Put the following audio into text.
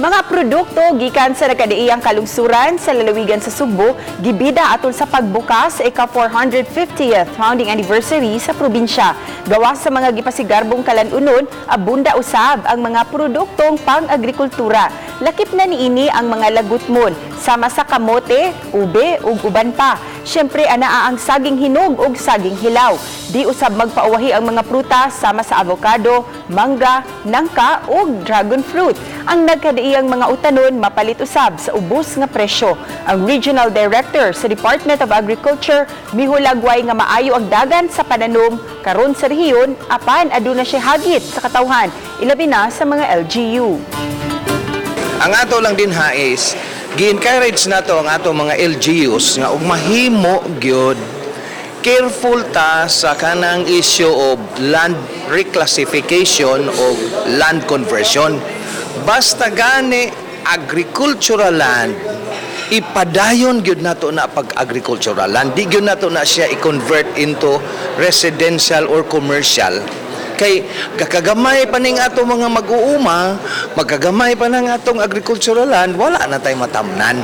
Mga produkto gikan sa nagkadaiyang kalungsuran sa lalawigan sa Sugbo gibida atol sa pagbukas sa ika-450th founding anniversary sa probinsya. Gawas sa mga gipasigarbong kalan-unon, abunda usab ang mga produktong pang-agrikultura. Lakip na niini ang mga lagutmon sama sa kamote, ube ug uban pa. Siyempre, anaa ang saging hinog ug saging hilaw. Di usab magpauwahi ang mga prutas sama sa avocado, mangga, nangka ug dragon fruit. Ang nagkadaiyang mga utanon mapalit usab sa ubos nga presyo. Ang Regional Director sa Department of Agriculture mihulagway nga maayo ang dagan sa pananom karon sa rehiyon, apan aduna siya hagit sa katawhan, ilabi na sa mga LGU. Ang ato lang din ha is gi-encourage nato ang ato mga LGUs nga og mahimo gyud, careful ta sa kanang issue of land reclassification o land conversion. Basta gani agricultural land, ipadayon gyud nato na pag agricultural land. Di gyud nato na siya i-convert into residential or commercial kay kakagamay pa ning ato mga mag-uuma, magkagamay pa ng atong agricultural land, wala na tay matamnan.